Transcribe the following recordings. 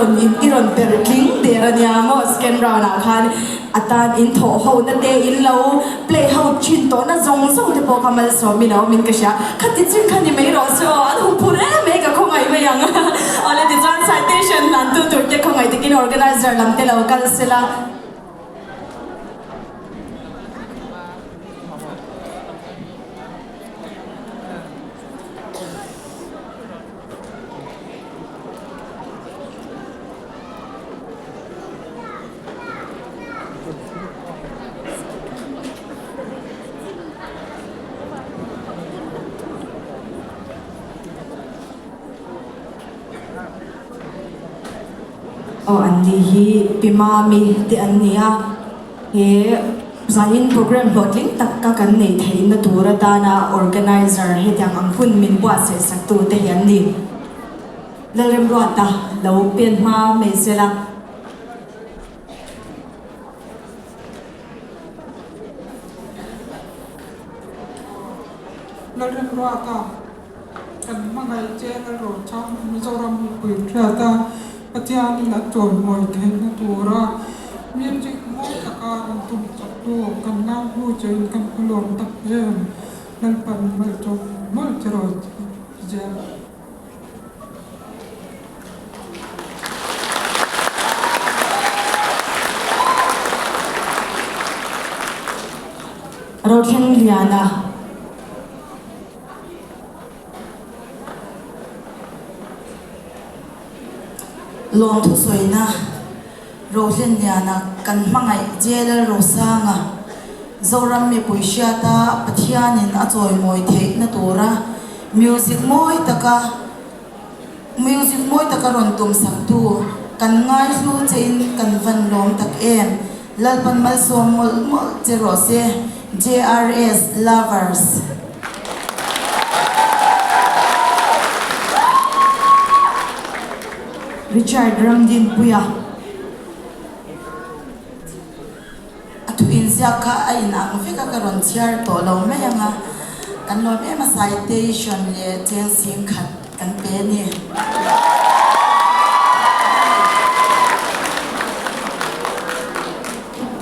rawn in i rawn per tling der a nia maw second round ah khan a tan in thawh ho na te in lo play ho thin tawh na zawng zawng te pawh kha malsawm in a awm in ka hria khati chin kha ni mai rawh se aw an huphur em mai ka khawngaih mai ang awle tichuan citation hlan tu tur te khawngaih takin organizer lam te lo kal sela. Aw an ni hi Pi Mami te an ni a, he zanin program hlawhtling tak ka kan neih theihna tur atana organizer hetiang ang hun min buatsaih sak tu te hi an ni. Lalremruata lo pen hma mai sela. Lalremruata, Kan hmangaih che Lalrochang Mizoram mipui hriat a, Pathianin a chawimawi theihna tura music mawi taka rawn tum chawptu kan nau hnu chein kan hmu lawm tak em, Lalpan malchawm mawlh che rawh zel. Rothengliana. Lawmthu sawina Rohlenliana kan hmangaih JLL Rosanga Zoram mipui hriata Pathianin a chawimawi theihna tura Music mawi taka Music mawi taka rawn tum saktu kan ngaihlu chein kan van lawm tak em. Lalpan malsawm mawlh mawlh che rawh se JRS Lovers. Richard Ramdinpuia. A thu inziak kha a inang vek a, ka rawn chhiar tawh lo mai ang a, kan lawm em a citation leh cheng sing khat kan pe a ni.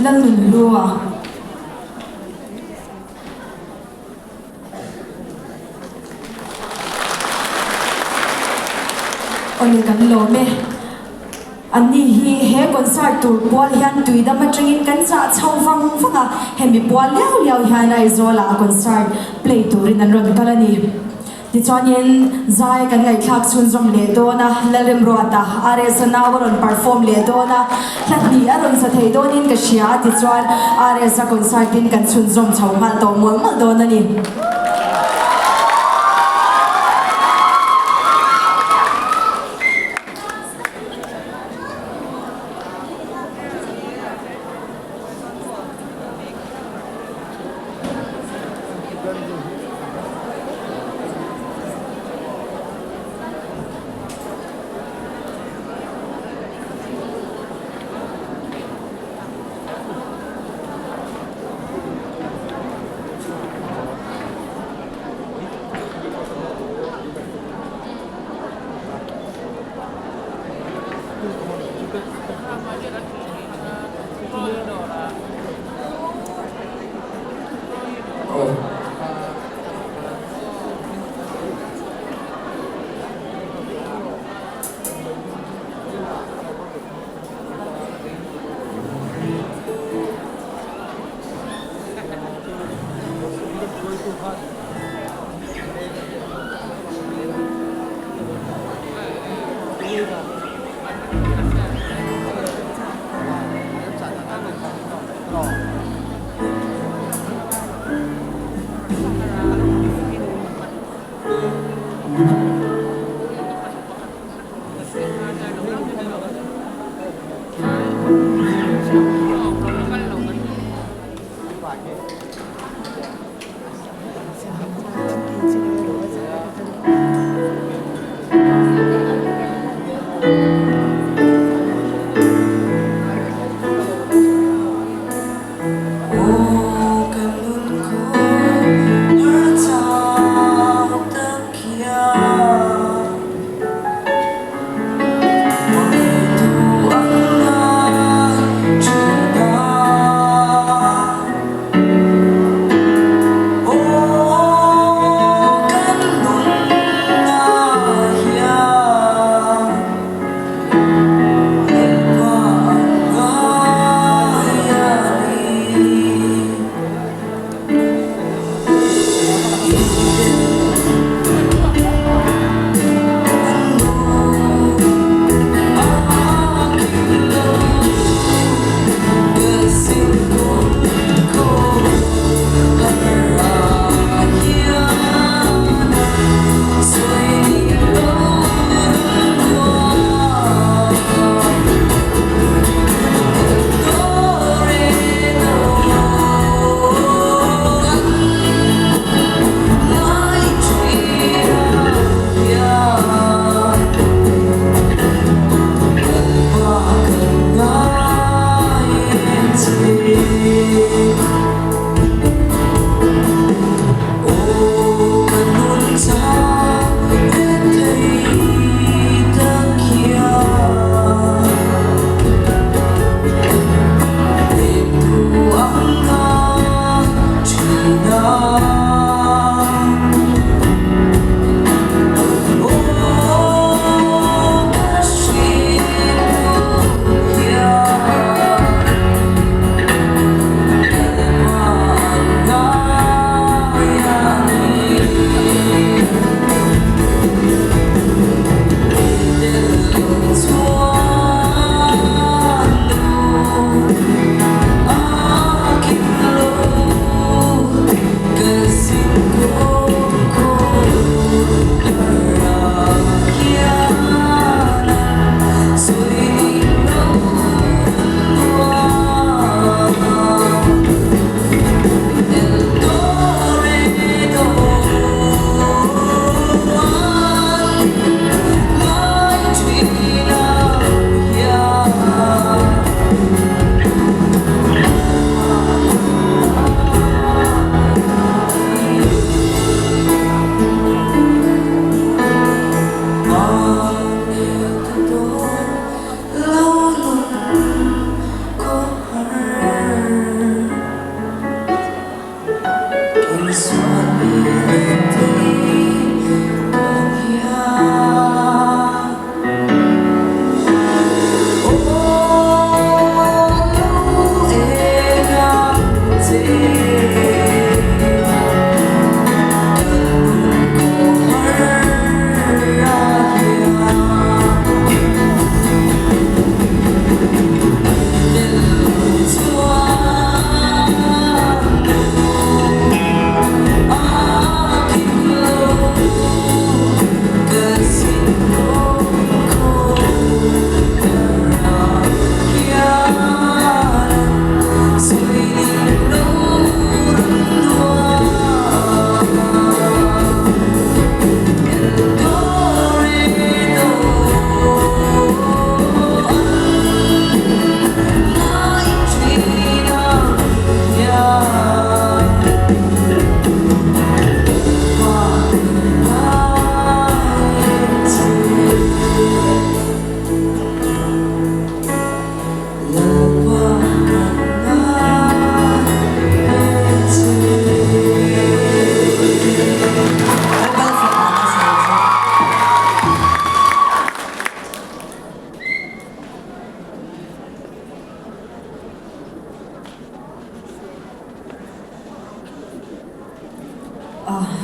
Lalnunhlua. Awle kan lawm e. Anni hi he concert tur pual hian tuidam atangin kan chah chho vang vang a, hemi pual liau liau hian Aizawl ah concert play turin an rawn kal a ni. Tichuanin zai kan ngaihthlak chhunzawm leh dawn a, Lalremruata, RS-a nau a rawn perform leh dawn a, hla hnih a rawn sa thei dawnin ka hria a, tichuan RS-a concert in kan chhunzawm chho nghal tawh mawlh mawlh dawn a ni.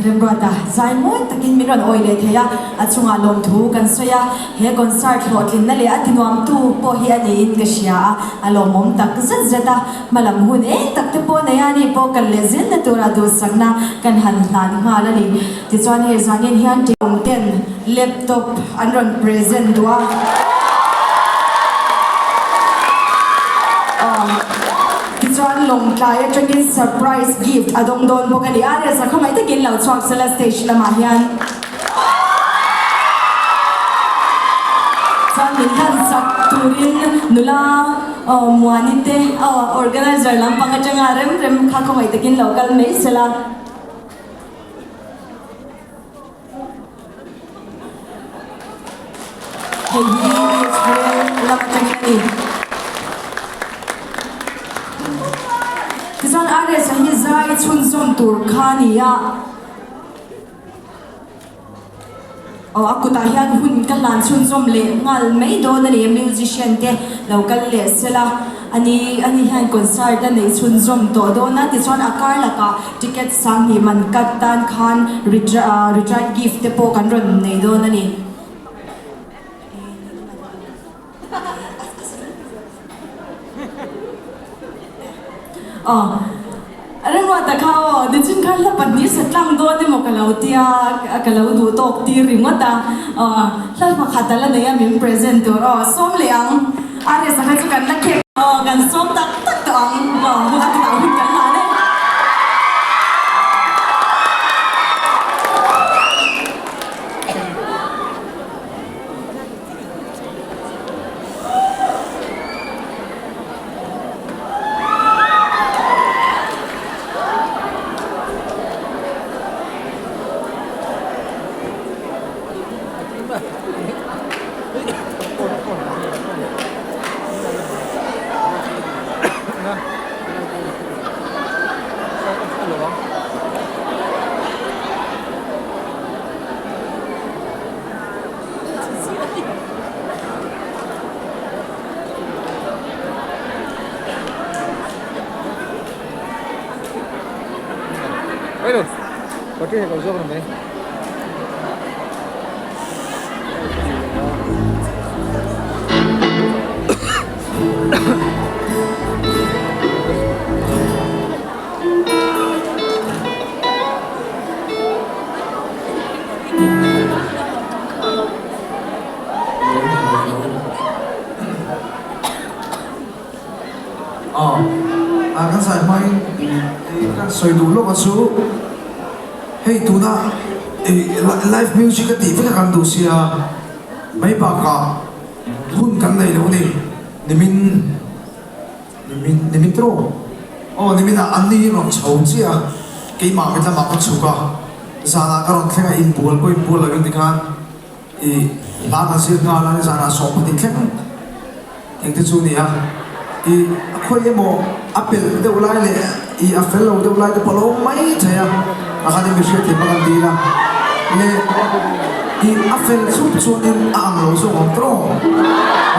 Remruata zai mawi takin min rawn awi leh thei a, a chungah lawmthu kan sawi a, he concert hlawhtlinna leh a tinuamtu pawh hi a niin ka hria a, a lawmawm tak zet zet a, hmalam hun eng tak te pawh nei a ni pawh kal leh zel na tura duhsakna kan han hlan nghal a ni. Tichuan hei zanin hian ṭiawm ten laptop an rawn present duh a. Tichuan Lawngtlai atangin surprise gift a dawng dawn bawk a ni. A reza khawngaih takin lo chhuak sela stage lamah hian. Chuan min hlan sak turin nula Muani te organizer lampang atanga rem rem kha khawngaih takin lo kal mai sela. Hei hi Israel lam atangin a ni. Tichuan RS a hi zai chhunzawm tur kha a ni a. Aw a kutah hian hun ka hlan chhunzawm leh nghal mai dawn a ni. Musician te lo kal leh sela a ni. Ani hian concert a neih chhunzawm tawh dawn a. Tichuan a kar lakah ticket sanghnih man cut tan khan return gift te pawh kan rawn nei dawn a ni. Aw, Remruata kha aw, nichin khan hla pahnih sa tlang dawn emaw ka lo tia, ka lo duh tawk tir ringawt a, aw, hla pakhat a la nei a min present tur aw, sawm leh ang, RS a kha chu kan la khek, aw, kan sawm tak tak tawh ang, aw, a tunah hun kan hlan e. Aw kan zai hmain kan sawi duh lawk a chu hei tuna live music a tih vek a kan duh sia mai bakah hun kan nei lo a ni nimin Nimin, nimin tawh. Aw, niminah an ni rawn chho chiah a, keimah mit lamah ka chhuk a, zanah ka rawn thleng a, inbual pawh inbual lo in tikhan i hla kan zir nghal a, nizanah sawmpahnih thleng eng te chu a ni a, i a khawi emaw a pelh deuh lai leh. i a fel lo deuh lai te pawh a lo awm mai thei a, a khan in mi hriat theih hmang an dil a, le i a fel chup chuanin a ang lo zawk ang tawh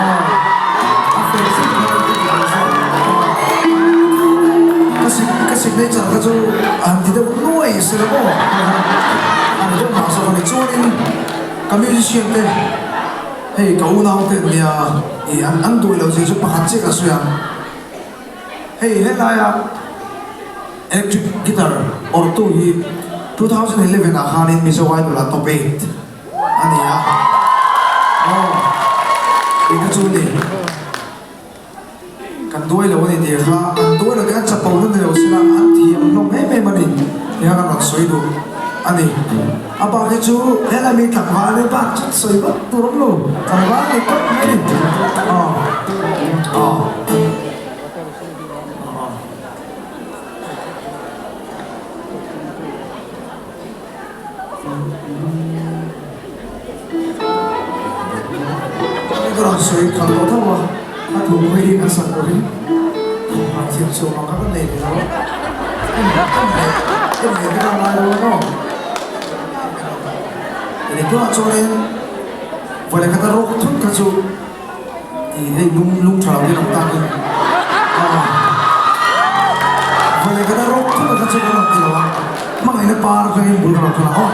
aw a fel chup chuan a ang lo zawk ka sig ka signature kha chu han ti deuh nuai se la maw a ni deuh mah zawk a ni chuanin ka musician te hei ka unau te an nia i an an duh loh zia chu pakhat chiah ka sawi ang. Hei helaia electric guitar awrhtu hi 2011 ah khanin Mizo Idol ah top 8 a ni a. Aw, tih kha chu ni. Kan duai lo a ni tih kha, kan duai lo tih kha chapo na ni lo sela an thiam hlawm em em a ni tih kha kan rawn sawi duh a ni. A bak hi chu helai mi tlangval ania bak chu sawi vak tur awm lo, tlangval ni tawp mai a ni. Aw, aw. Ka rawn sawi khalh tawh tho a, a thu pawh hi kan sak turin thawmhnaw thiam chhuah ang kha kan nei lo a, en leh te ka ngai lo a maw. Ni tunah chuanin vawi leh khata rawk thut kha chu Ih hei lung lung tha lo hi lo tak in Vawi leh khata rawk thut a kha chu ka rawn ti lo a, hmangaihna par atangin bul ka rawn thun a aw.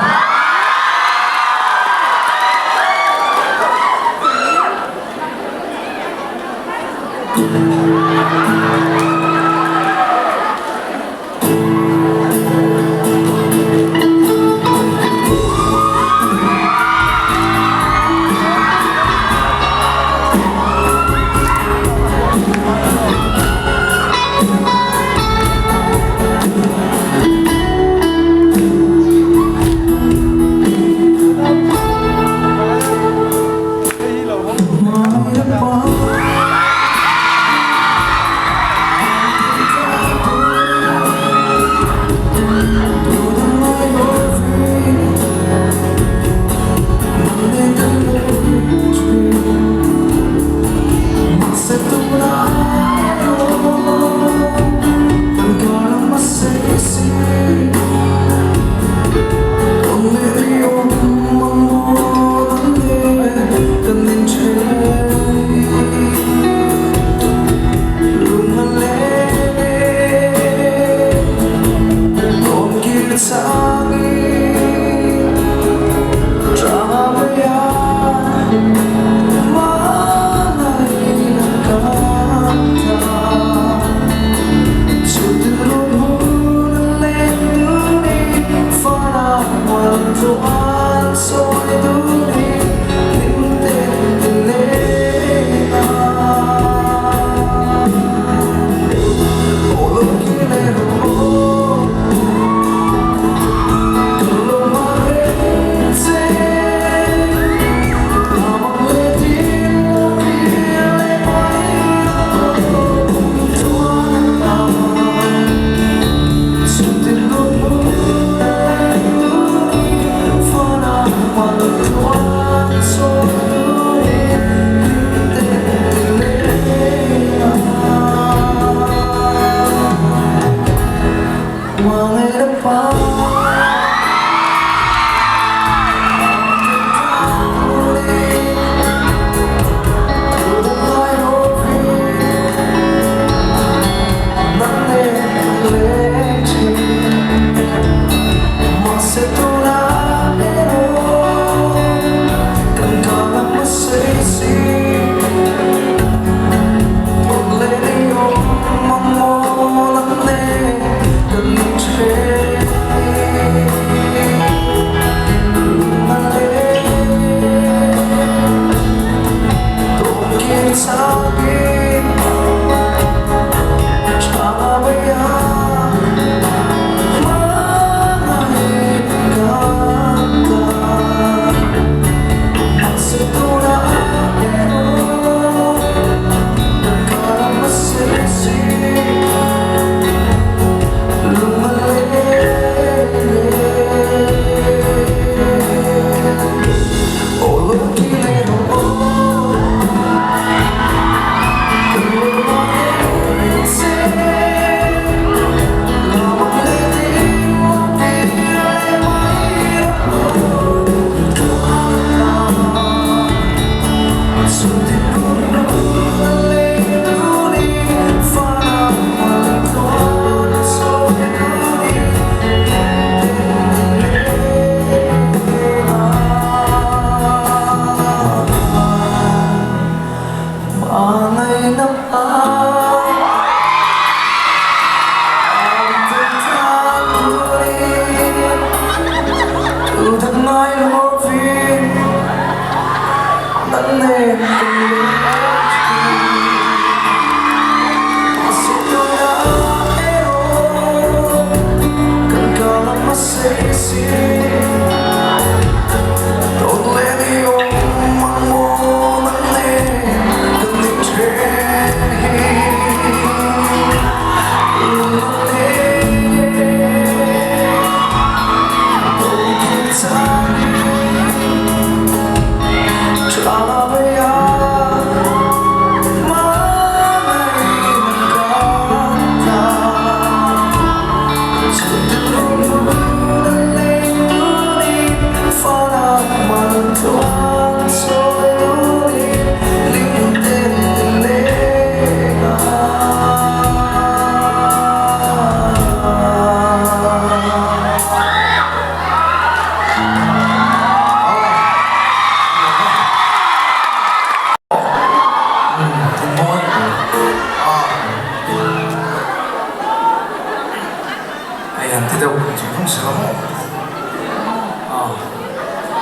han ti deuh chung chung se la maw?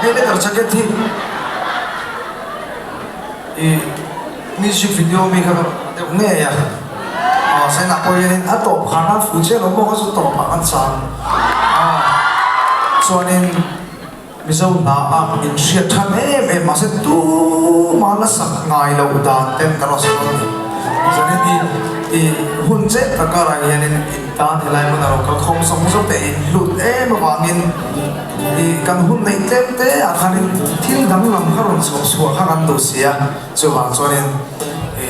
Hei leather jacket hi ih music video mi kha deuh ngei a, aw senah pawh hianin a tawp khan a fuh chiah lo maw kha chu tawpah kan chang a, chuanin. Mizo hna a in hriat than em em mahse tuma la sak ngai loh dan ten kan rawn sawi dawn a ni. Zanin hi i hun che tak karah hianin in tan helai hmun a rawn kal khawm zawng zawng te in hlut em avangin i kan hun neih tlem te ah khanin thil danglam kha rawn chhuah chhuah kha kan duh si a, chuvang chuanin i.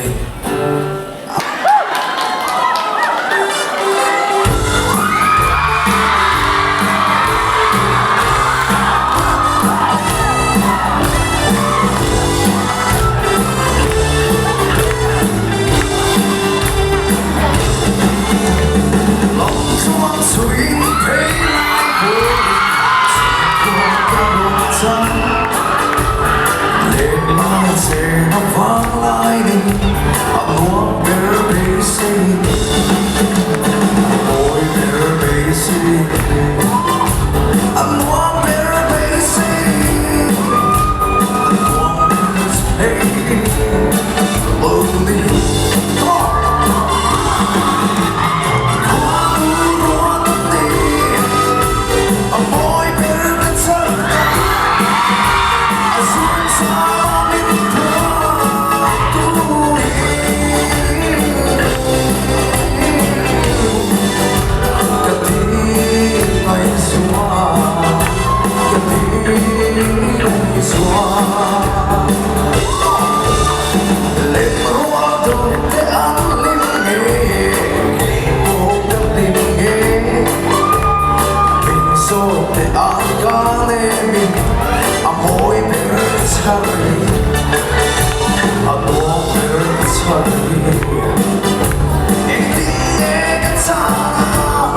A nuam ber beisei, a mawi ber beisei, a nuam ber beisei, a nuam ber chhei lo ni. Khuanu ruat a ni, a mawi ber ka chhan ta, a zun zam in phur. A nuam ber chhan hi engtin nge ka chhan a,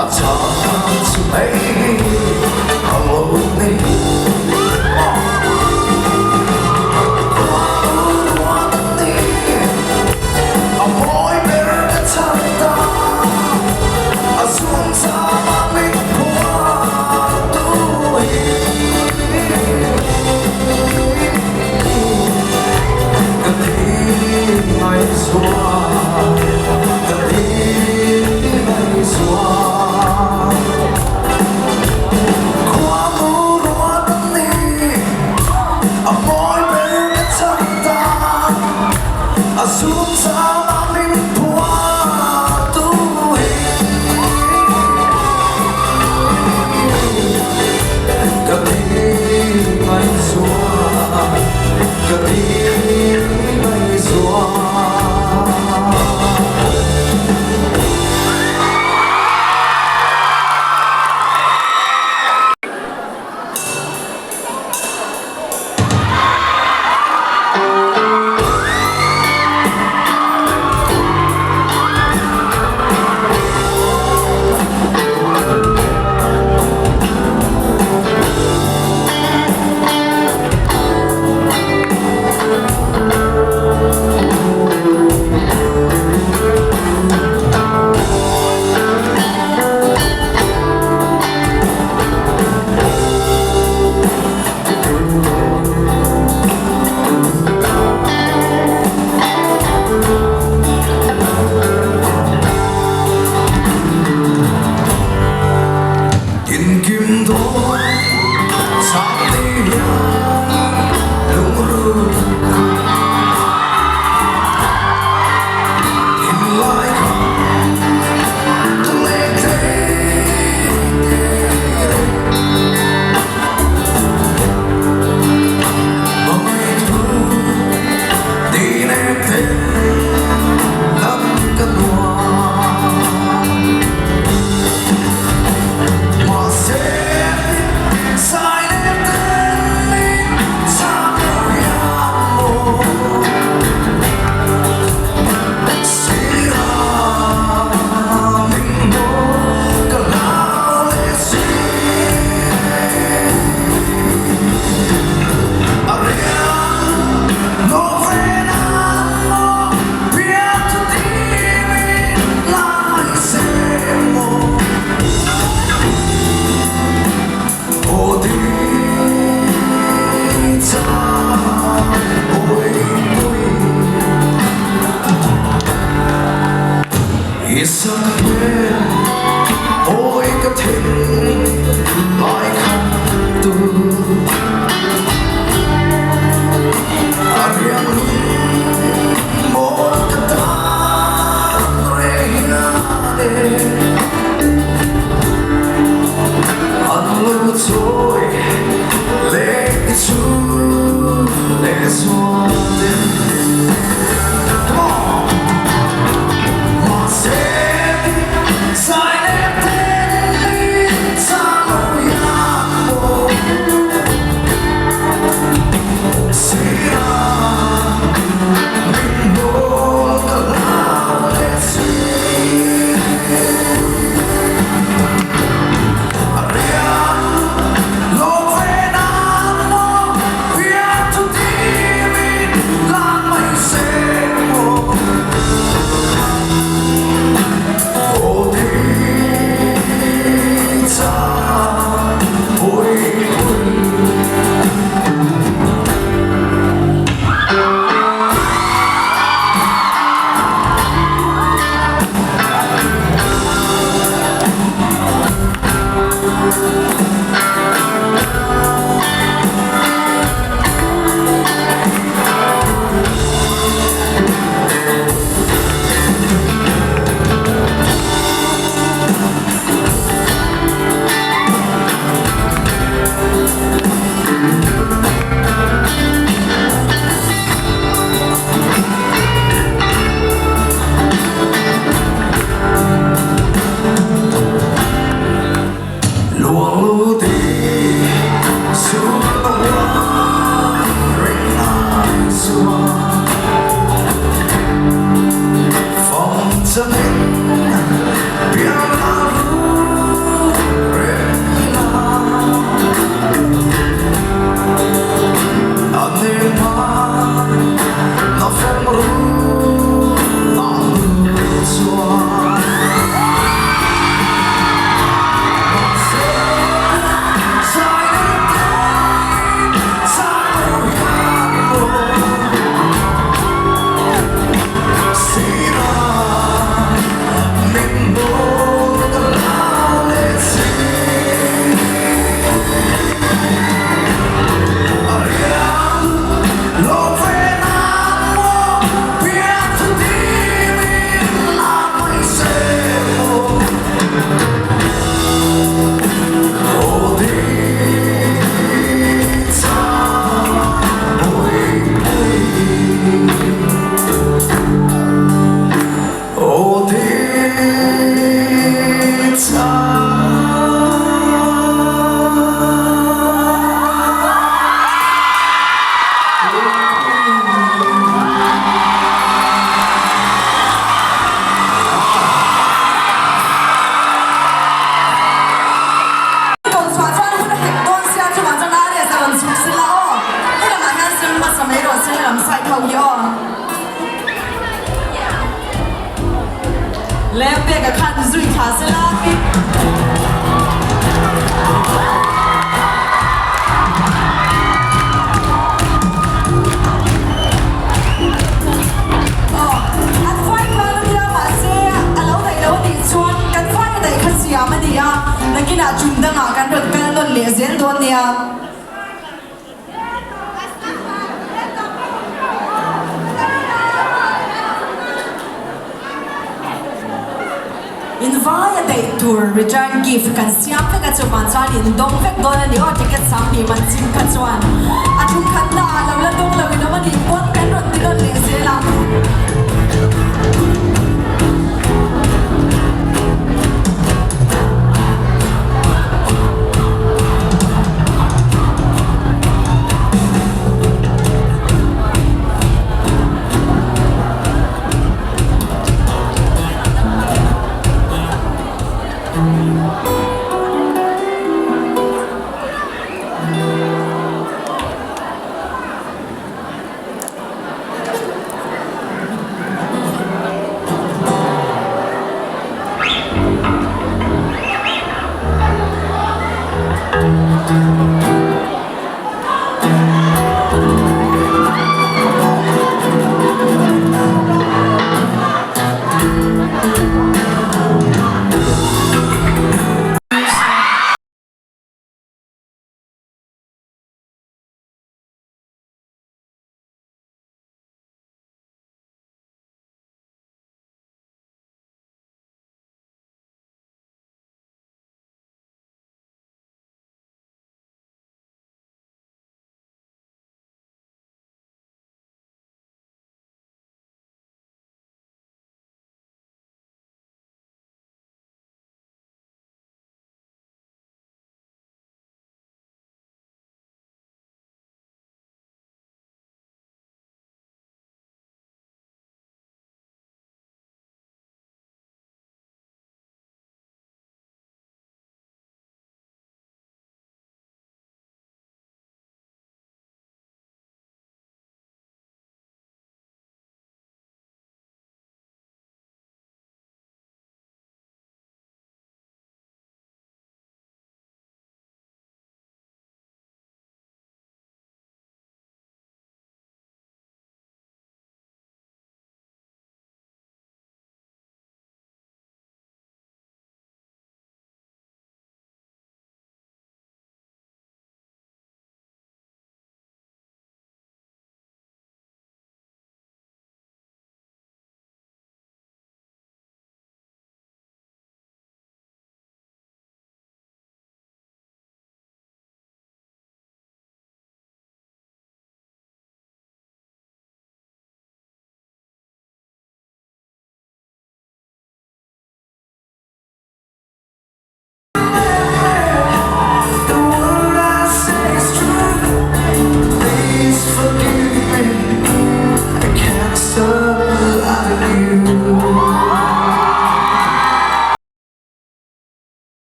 a chhan chu hei a lo ni. Khuanu ruat a ni, a mawi ber ka chhan ta, a zuam zam a min phuar tu hi. Nakinah tum dangah kan rawn kal nawn leh zel dawn nia. In vaia daih tur return gift kan siam vek a, chuvang chuan in dawng vek dawn a ni aw, ticket 20 man chim kha chuan a tum khatna ah lo la dawng lo in awm a nih pawn kan rawn ti nawn leh zel a.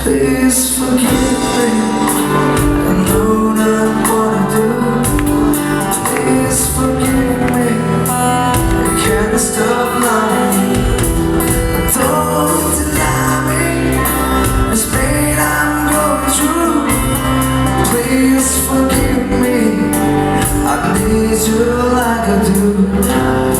Please forgive me. I know not what I do. Please forgive me. I can't stop loving you. Don't deny me this pain I'm going through. Please forgive me. I need you like I do.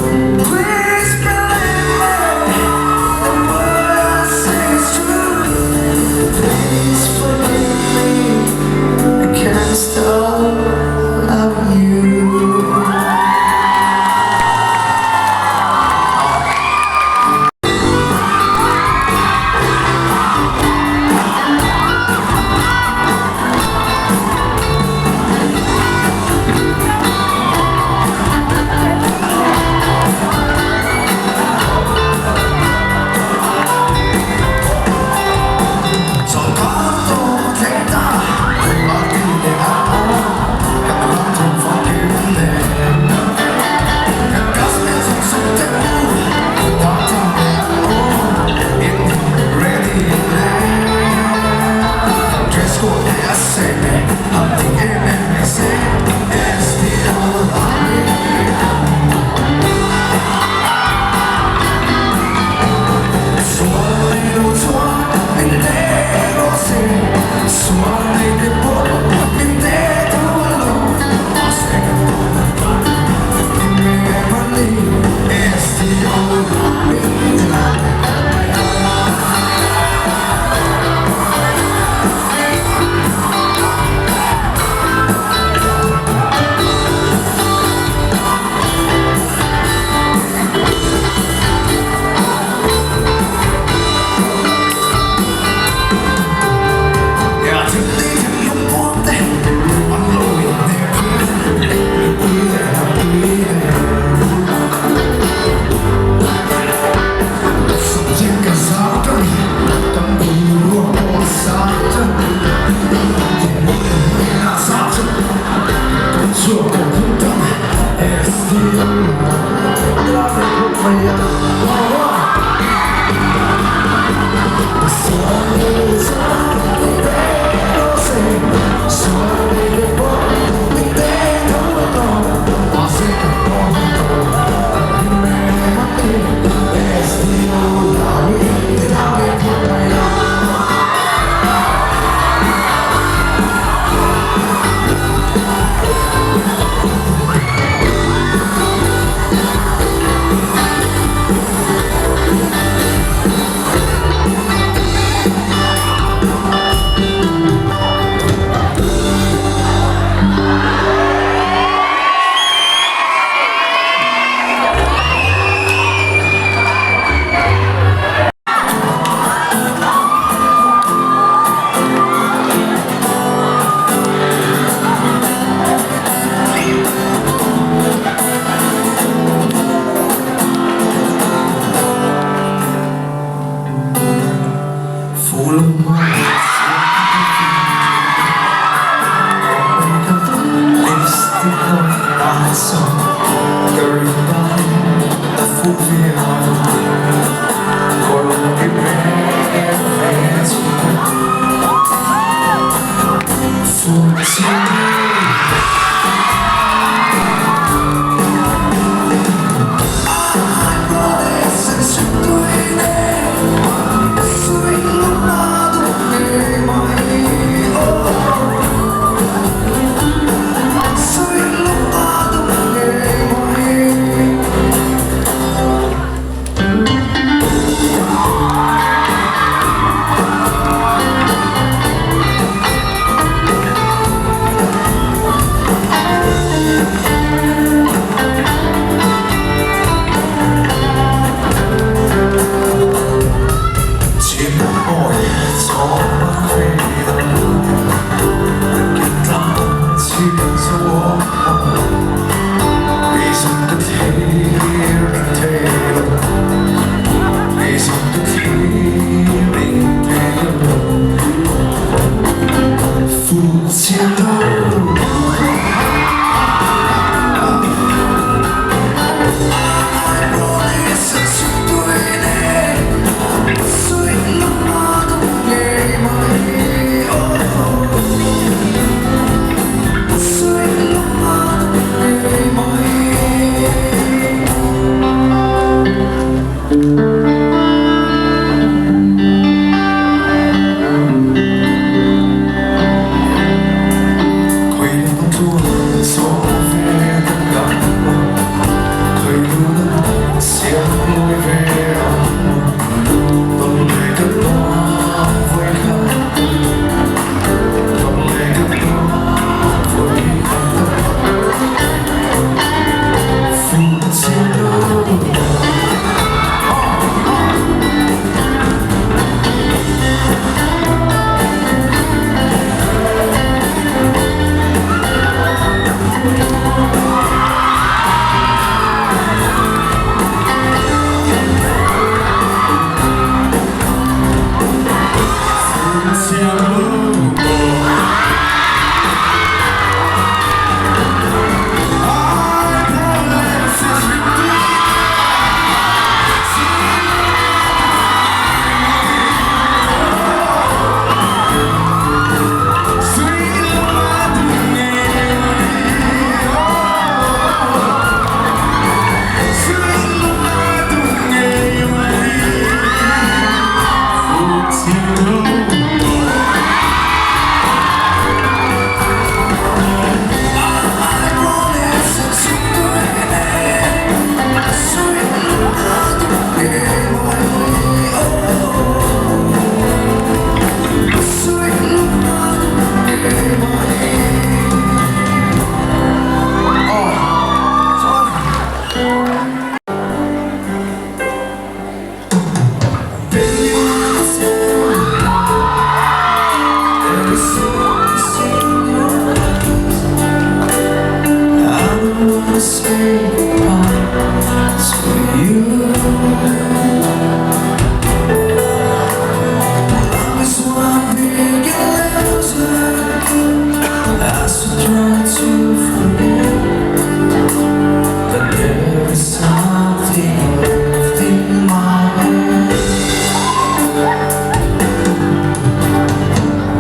There is something left in my head.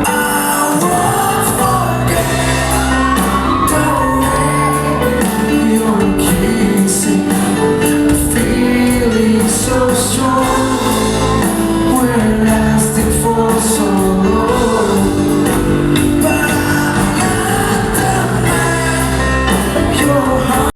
I won't forget the way you're kissing, feeling so strong. We're lasting for so long, but I'm not the man your heart.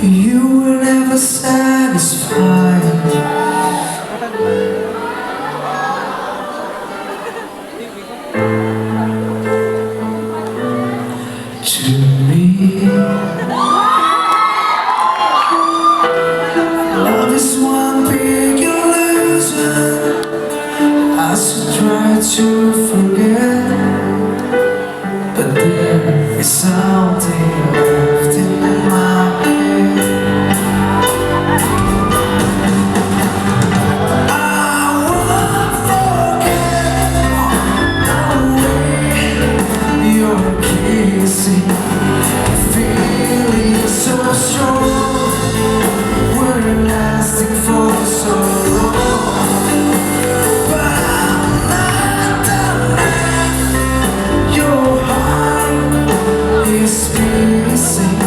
You were never satisfied. To me, love is one big illusion. I should try to forget, but there is something left in my head. I won't forget the way you're kissing, feeling so strong. We're lasting for so long, but I'm not the man your heart is missing.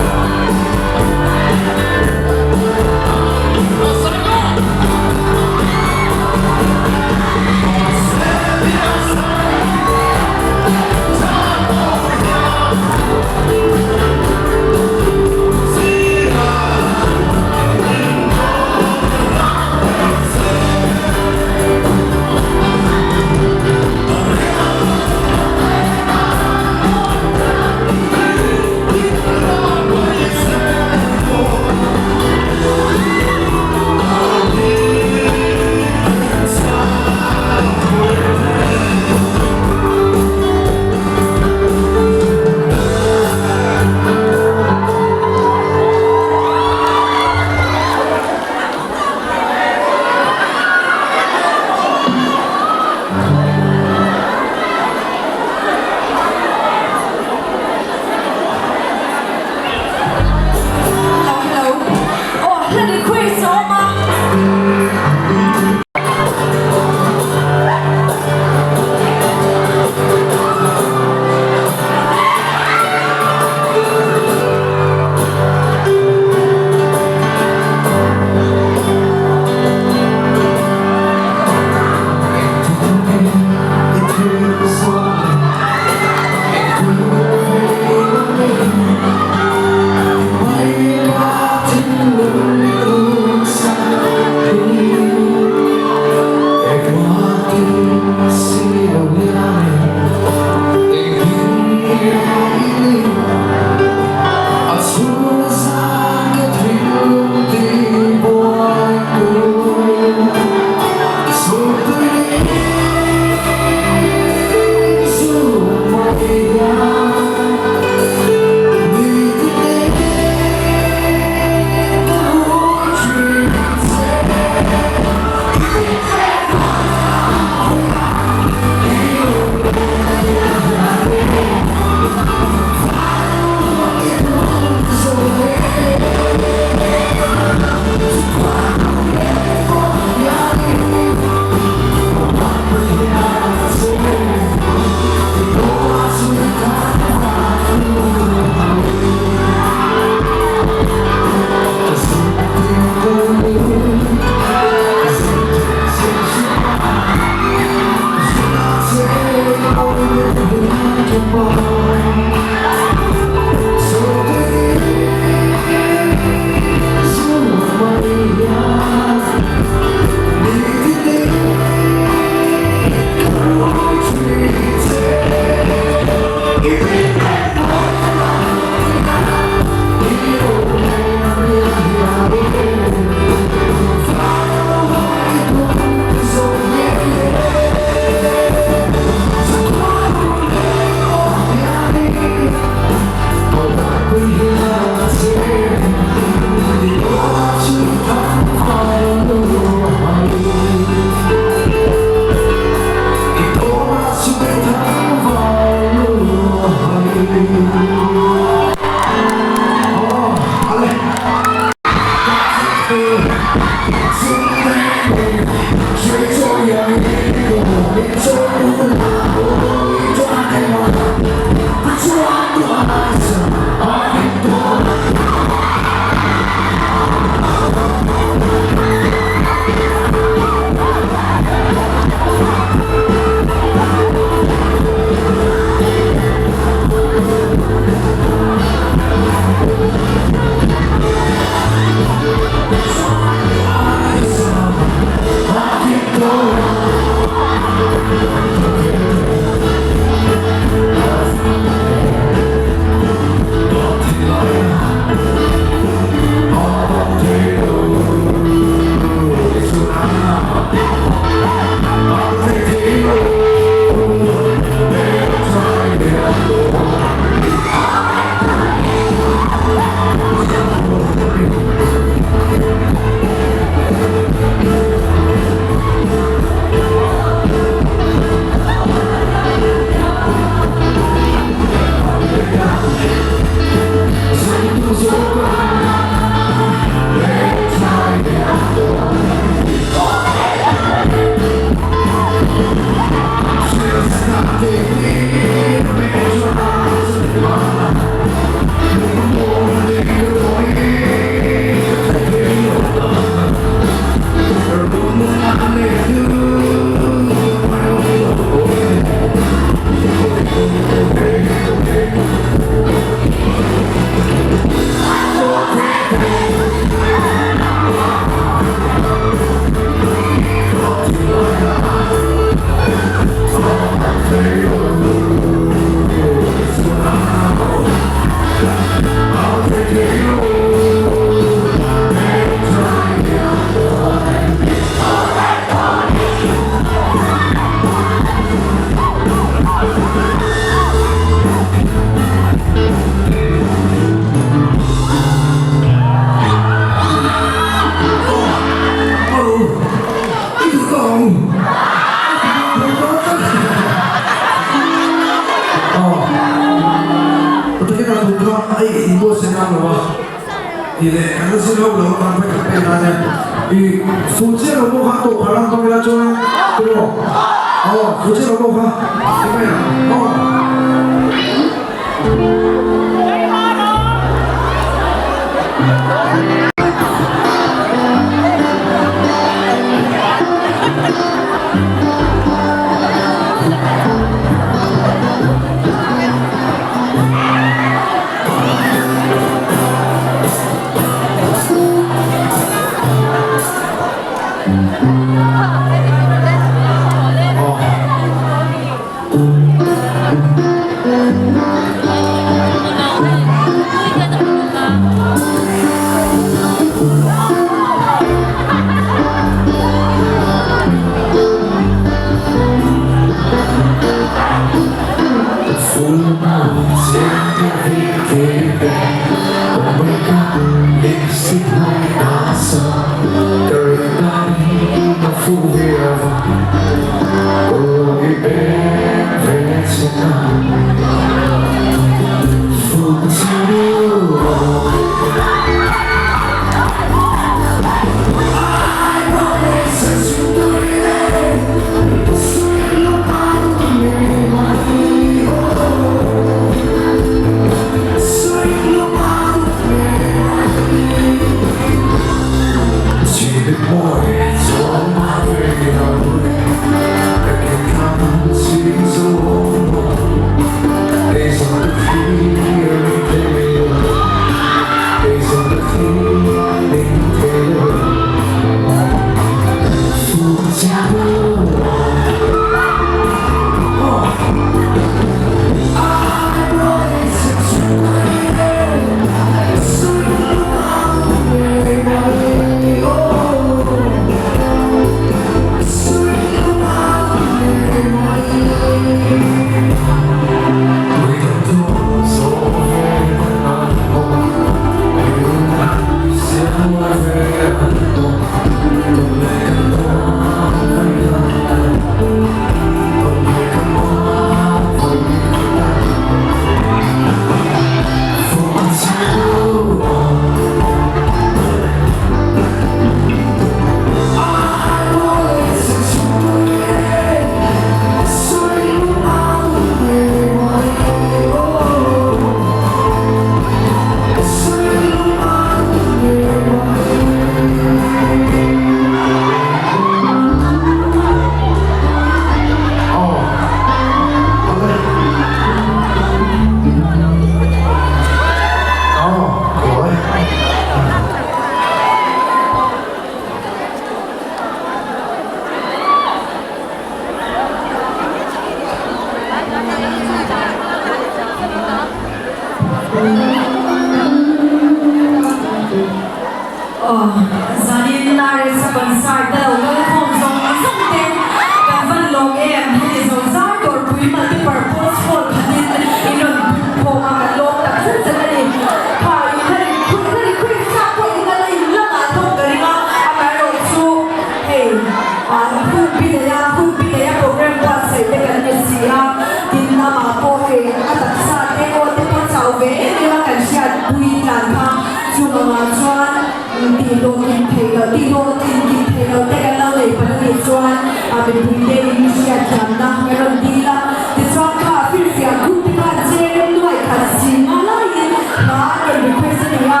hian mipuite in hriatthiamna ka rawn dil a. Tichuan kha firfiak group te khan cheng nuai khat singa laiin hla an rawn request a ni a.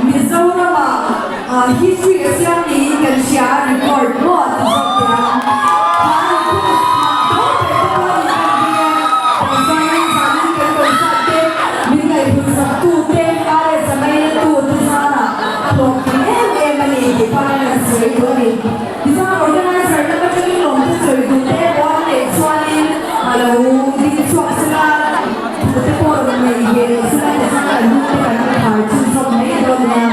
Mizoramah history a siam niin kan hria a, record maw ti zawk teh ang. Hla request hman tawp ber te pawh a nih kan ring e. Tichuanin zanin kan concert te min ngaihhun sak tute RS a ngaina tute zanah hlawhtling em em a ni tih pawh hian an sawi duh a ni. Tichuan organizer lam atangin lawmte sawi duh te pawh an neih chuanin a lo ding chhuak sela thu te pawh rawn nei ve leh sela tichuan kan hun te kan khar chhunzawm mai dawn nia.